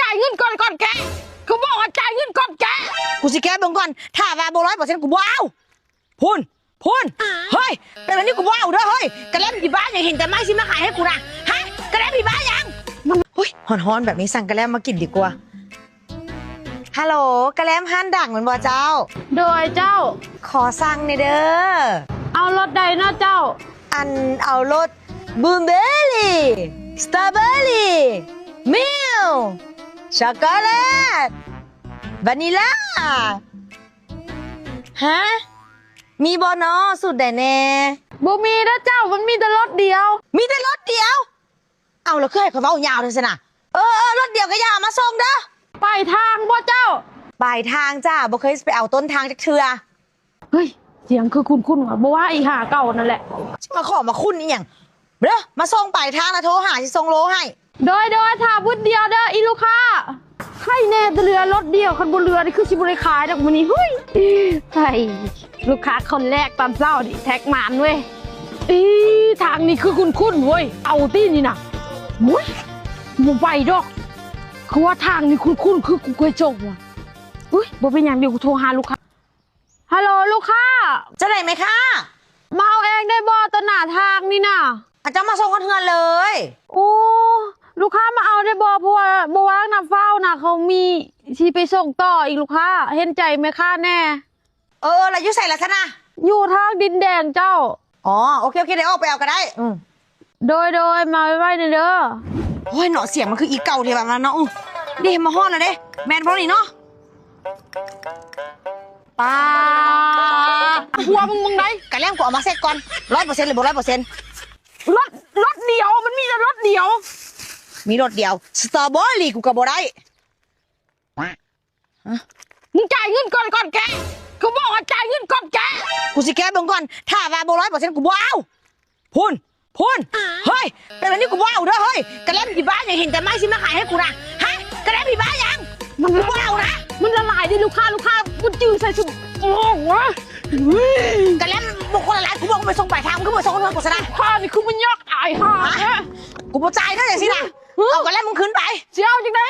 ຈ່າຍເງິນກ່ອນ ກ່ອນແກະ ຄືບອກວ່າຈ່າຍເງິນກ່ອນແກະ. ກູຊິແກະເບິ່ງກ່ອນ ຖ້າວ່າບໍ່ຮ້ອຍເປີເຊັນ ກູບໍ່ເອົາ. ພຸ້ນ ພຸ້ນ ເຮີ້ຍ ເປັນແບບນີ້ກູບໍ່ເອົາເດີ. ເຮີ້ຍ ກະແລັມຜີບ້າຫຍັງ ເຫັນແຕ່ໄມ້ຊິມາຂາຍໃຫ້ກູນະ? ຮະ ກະແລັມຜີບ້າຫຍັງ? ໂອ້ຍ ຮ້ອນໆແບບນີ້ ສັ່ງກະແລັມມາກິນດີກວ່າ. ຮັລໂຫຼ ກະແລັມຮ້ານດັງແມ່ນບໍ່ເຈົ້າ? ໂດຍເຈົ້າ. ຂໍສັ່ງແດ່ເດີ. ເອົາລົດໃດເນາະເຈົ້າ? ອັນ ເອົາລົດບລູເບີຣີ ສະຕໍເບີຣີ ມິວ ຊັອກໂກແລັດ ວານິລາ. ຮະ ມີບໍ່ນໍ ສູດໃດແດ່? ບໍ່ມີເດີເຈົ້າ ມັນມີແຕ່ລົດດຽວ. ມີແຕ່ລົດດຽວ? ເອົາ ແລ້ວຄືໃຫ້ຂ້ອຍເວົ້າຍາວແທ້ຊັ້ນນະ? ເອີໆ ລົດດຽວກະຢ່າ ມາສົ່ງເດີ. ປາຍທາງບໍ່ເຈົ້າ? ປາຍທາງຈ້າ ບໍ່ເຄີຍໄປເອົາຕົ້ນທາງຈັກເທື່ອ. ເຮີ້ຍ ສຽງຄືຄຸ້ນໆວ່າ ບໍ່ວ່າອີ່ຫ່າເກົ່ານັ້ນແຫຼະ. ຊິມາຂໍມາຄຸ້ນອີ່ຫຍັງ? ມາເດີ ມາສົ່ງປາຍທາງລະໂທຫາ ຊິສົ່ງໂລໃຫ້. ໂດຍໆ ຖ້າບຶດດຽວເດີອີລູກຄ້າ. ໃຄແນ່ແຕ່ເຫຼືອລົດດຽວ ຄັນບໍ່ເຫຼືອນີ້ຄືຊິບໍ່ໄດ້ຂາຍດອກມື້ນີ້. ຫຸ້ຍ ໃຜ ລູກຄ້າຄົນແລກຕອນເຊົ້ານີ້ ແທັກໝານເວີຍ. ອີ ທາງນີ້ຄືຄຸ້ນໆເວີຍ ເອົາຕິນີ້ນະ. ຫຸ້ຍ ບໍ່ໄປດອກ ຄືວ່າທາງນີ້ຄຸ້ນໆ ຄືກູເຄີຍສົ່ງຫວະ. ອຸ້ຍ ບໍ່ເປັນຫຍັງ ດຽວກູໂທຫາລູກຄ້າ. ຮັລໂຫຼ ລູກຄ້າ. ຈັ່ງໃດແມ່ຄ້າ? ມາເອົາເອງໄດ້ບໍ່ ຕໍ່ໜ້າທາງນີ້ນະ? ອາ ເຈົ້າມາສົ່ງຮອດເຮືອນເລີຍ. ໂອ້ ລູກຄ້າມາເອົາໄດ້ບໍ່ ເພາະວ່າບໍ່ວ່າງນະ ຟ້າວນະ ເຂົາມີຊິໄປສົ່ງຕໍ່ອີກລູກຄ້າ. ເຫັນໃຈແມ່ຄ້າແດ່. ເອີໆ ລະຢູ່ໃສລະຊັ້ນນະ? ຢູ່ທາງດິນແດງເຈົ້າ. ອໍ ໂອເຄໆ ດຽວອອກໄປເອົາກະໄດ້. ອື ໂດຍໆ ມາໄວໆແດ່ເດີ. ໂອ້ຍເນາະ ສຽງມັນຄືອີເກົ່າແທ້ວ່າເນາະ. ເດ້ ມາຮອດແລ້ວເດ້. ແມ່ນບໍ່ນີ້ເນາະ? ປ້າ ຜົວມຶງເບິ່ງໃດ. ກະແລ້ວກູເອົາມາເຊັກກ່ອນ ຮ້ອຍເປີເຊັນ ຫຼືບໍ່ຮ້ອຍເປີເຊັນ. ລົດ ລົດດຽວ ມັນມີແຕ່ລົດດຽວ. ມີລົດດຽວ ສະຕໍເບີຣີ ກູກະບໍ່ໄດ້. ຮະ ມຶງຈ່າຍເງິນກ່ອນ ກ່ອນແກະ ຄືບອກວ່າຈ່າຍເງິນກ່ອນແກະ. ກູຊິແກະເບິ່ງກ່ອນ ຖ້າວ່າບໍ່ຮ້ອຍເປີເຊັນ ກູບໍ່ເອົາ. ພຸ້ນ ພຸ້ນ ເຮີ້ຍ ເປັນແບບນີ້ກູບໍ່ເອົາເດີ. ເຮີ້ຍ ກະແລັມຜີບ້າຫຍັງ ເຫັນແຕ່ໄມ້ຊິມາຂາຍໃຫ້ກູນະ? ຮະ ກະແລັມຜີບ້າຫຍັງ? ມັນ ກູບໍ່ເອົານະ. ມັນລະລາຍເດ້ລູກຄ້າ ລູກຄ້າບໍ່ຈື່ໃສ່ຊຸມ. ໂອ້ຍ ກະແລັມບໍ່ຄວນລະລາຍ ກູບອກໃຫ້ໄປສົ່ງປາຍທາງ ມຶງຄືບໍ່ສົ່ງຮອດເຮືອນກູຊັ້ນນະ? ຂ້ານີ້ຄືມັນຍາກຕາຍຫ່າ. ຮະ ກູບໍ່ຈ່າຍເດີຈັ່ງຊີ້ນະ. ເອົາກະແລັມມຶງຄືນໄປ. ຊິເອົາຈັ່ງໃດ?